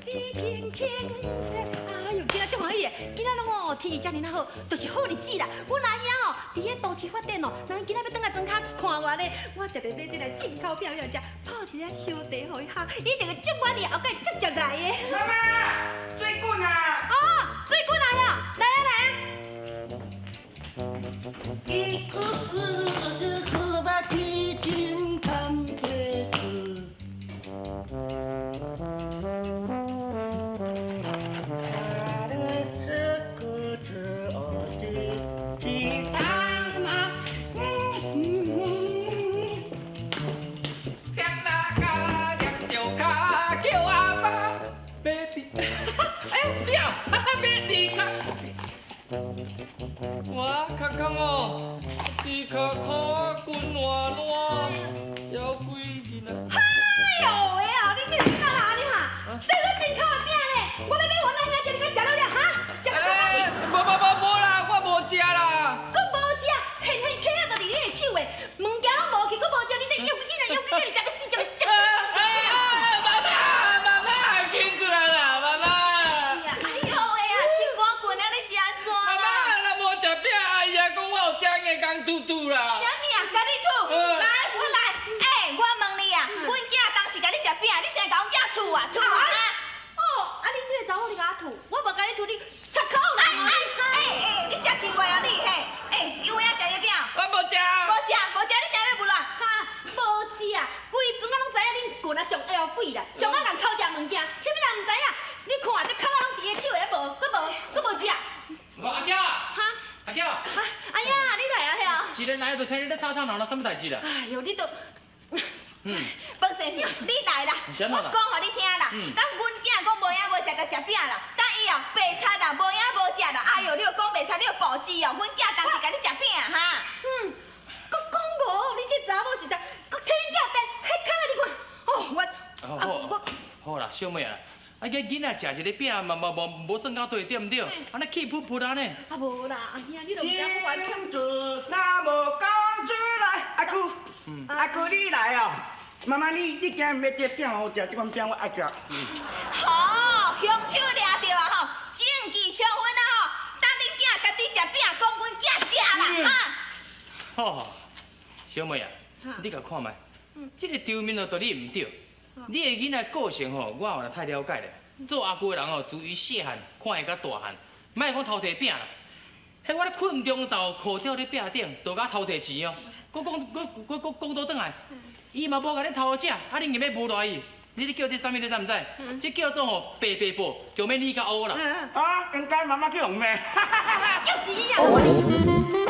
天青青，哎呦，今仔足歡喜的，今仔攏哦天氣遮爾仔好，就是好日子啦。阮阿兄哦，佇咧都市發展哦，人今仔欲轉來莊跤看我咧，我特別買這個進口票票食，泡一個小茶予伊喝，一定會足滿意，後蓋足接來的。媽媽，水滾啊！哦，水滾來啊，來啊來啊！一個四個八七斤糖的我看看哦，猪脚箍滚烂烂，犹几日啊！哎呦喂啊！你这个干啥你哈？这个进口的饼呢？我欲买予咱兄食，你敢食了了哈？食到饱未？无无无无啦，我无食啦。阁无食，现现起仔就伫你的手的，物件拢无去，阁无食，你这又紧来又紧来，食欲死，食欲死，食欲死！妈妈，妈妈，紧出来啦，妈妈。是啊，哎呦喂啊，心肝滚啊，你是按怎啦？妈妈，若无食饼，阿姨讲我有食硬刚吐吐啦。啥物啊？共你吐？来，我来。欸，我问你啊，阮囝當時共你食餅，你啥共阮囝吐啊吐啊？哦，啊你這個查某你共我吐，我無共你吐，你插口啦！哎哎哎，你真奇怪哦你嘿，欸，有影食伊餅？我無食。無食，無食，你啥欲問啦？哈，無食，規陣仔攏知影恁群仔上枵鬼啦，上愛共偷食物件，啥物人毋知影？你看這口仔攏佇咧手的，無，閣無，閣無食。阿嬌。哈？阿嬌。哈，哎呀，你來啊遐？一个來就看你咧吵吵鬧鬧，啥物代志啦？哎呦，你都。嗯。彭先生，你來啦，我講予你聽啦。當阮囝講無影無食共食餅啦，等伊哦白賊啦，無影無食啦。哎呦，你又講袂賊，你又報紙哦。阮囝當時共你食餅哈。嗯，閣講無，你這查某實在，閣替恁囝辯，彼口仔你看，哦，我，啊我，好啦，小妹啊，啊，這囡仔食一個餅嘛嘛無無算到對對毋對？按呢氣噗噗按呢。啊無啦，阿兄，你都毋知我完全。那無講出來，阿姑，阿姑你來哦。媽媽，你今日欲食餅，我食這款餅我愛食。好，凶手掠著啊吼，證據充分啊吼！等恁囝家己食餅，講阮囝食啦啊！吼，小妹啊，你共看覓，這个場面哦，對你毋對。你的囡仔個性吼，我有太了解咧。做阿舅的人吼，自伊細漢看伊到大漢，莫講偷提餅啦。彼我咧困中晝，褲跳咧壁頂，就共偷提錢哦。閣講閣閣閣講倒轉來，伊嘛無共你偷食，啊你硬欲無賴伊，你咧叫這啥物？你知毋知？這叫做吼白白報，叫欲你較烏啦。啊，應該媽媽去予罵。就是伊啊！